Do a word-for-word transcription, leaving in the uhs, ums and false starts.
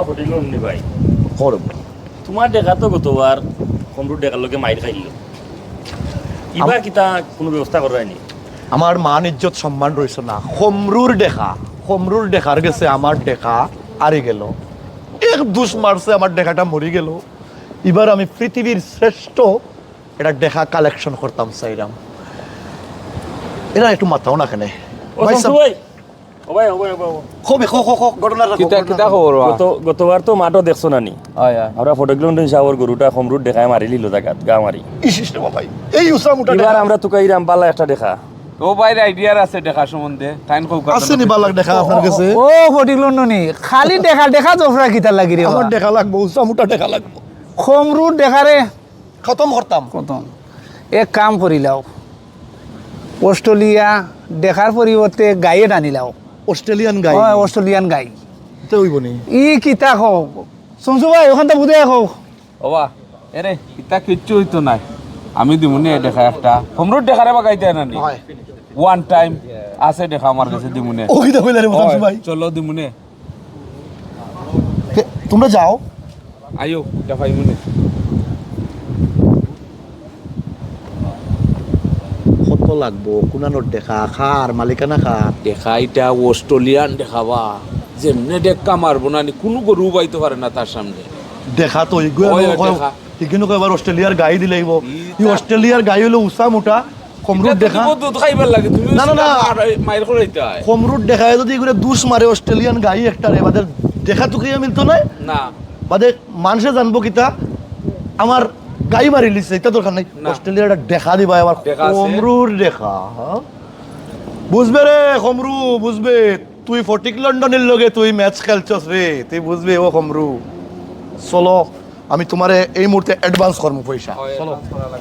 ফটিক লন্ডনী ভাই, করব। তোমার ডেকা তো গতবার খমরুর ডেকার লগে মাইর খাইল। ইবার আম- কিতা কোনো ব্যবস্থা করায়নি? আমার মান ইজ্জত সম্মান রইছে না। খমরুর ডেকা, খমরুর ডেকার গেছে আমার ডেকা আরি গেল। এক দুষ মারছে, আমার ডেকাটা মরি গেল। ইবার আমি পৃথিবীর শ্রেষ্ঠ এটা ডেকা কালেকশন করতাম চাইরাম। এরা একটু মাথাও না কেনে। ও ভাই শামসু সাহেব। ভাই, ও ভাই, ও ভাই, ও ভাই, ও ভাই। কবে, কো, কো, কো, ঘটনাটা কো, কিতা, ঘটনা কিতা কো। খবর, বা? গত, গতবার তো মাঠও দেখছো না নি? হয়, হয়। আমরা ফটিক লন্ডনী সাহেবর গরুটা খমরুর ডেকায় মারি লিল জাগাত, গা মারি। ইস, ইস রে বাবা, এই উসাম উঠা ইবার ডেকা। আমরা তুকাইরাম বালা একটা ডেকা। ও ভাইর আইডিয়ার আছে ডেকা সম্বন্ধে, তাইন কউক্কা আছে নি বালা ডেকা আপনার গেছে? ও, ও, ফটিক লন্ডনী, খালি ডেকা, ডেকা জফরা কিতা লাগি রে আমার বা? ডেকা লাগবো, উসাম উঠা ডেকা লাগবো। খমরুর ডেকারে খতম করতাম। খতম। এক কাম করিলাও, অস্ট্রেলিয়া ডেকার পরিবর্তে গাইয়ে টানিলাও। অস্ট্রেলিয়ান গাই? হয়, অস্ট্রেলিয়ান গাই। তে অইবো নি? ই কিতা কও? শমসু ভাই, ওখানটা বুঝে কও। ওবা, এরে, ইতা কিচ্ছু অইতো নায়। আমি দিমুনে এ ডেকা একটা। খমরুর ডেকারে বাগাইতে না নি? হয়। ওয়ান টাইম আছে ডেকা আমার গেছে দিমুনে। ও কিতা কইলা রে, শমসু ভাই? চলো দিমুনে। কে, তোমরা যাও। আইও, দেখাই মনে। কত লাগবো? কুনানোর ডেকা, কার মালিকানা কার? ডেকা ইটা অস্ট্রেলিয়ান ডেকা বা। যেমনে ডেকা মারবো না নি, কুনু গরু উবাইতো পারে না তার সামনে। ডেকা তো ইগুয়ে ওই লো, কয়, ডেকা। ইগুয়ে কয় আবার অস্ট্রেলিয়ার গাই দিলাইবো। ই ই তা- অস্ট্রেলিয়ার গাই অইলো উসাম উঠা। খমরুর ইটা তো ডেকা। দিব দুধ খাইবার লাগি, তুমি না, না, না। মার-, মাইর করাইতায়। খমরুর ডেকায় যদি ইগুরে দুষ মারে অস্ট্রেলিয়ান গাই একটারে, বাদে ডেকা তুকাইয়া মিলতো নায়। না। বাদে মানষে জানবো কিতা, আমার গাই মারিলিছে, ইতা দরকার নাই। না। অস্ট্রেলিয়ার একটা ডেকা দিবা, আবার ডেকা আছে। খমরুর ডেকা, হ্যাঁ? বুঝবে রে খমরু, বুঝবে। তুই ফটিক লন্ডনীর লগে তুই ম্যাচ খেলছস রে, তুই বুঝবে ও খমরু। চলো, আমি তোমারে এই মুহূর্তে অ্যাডভান্স করমু পয়সা। হয়, চলো। অ্যাডভান্স করা লাগবে।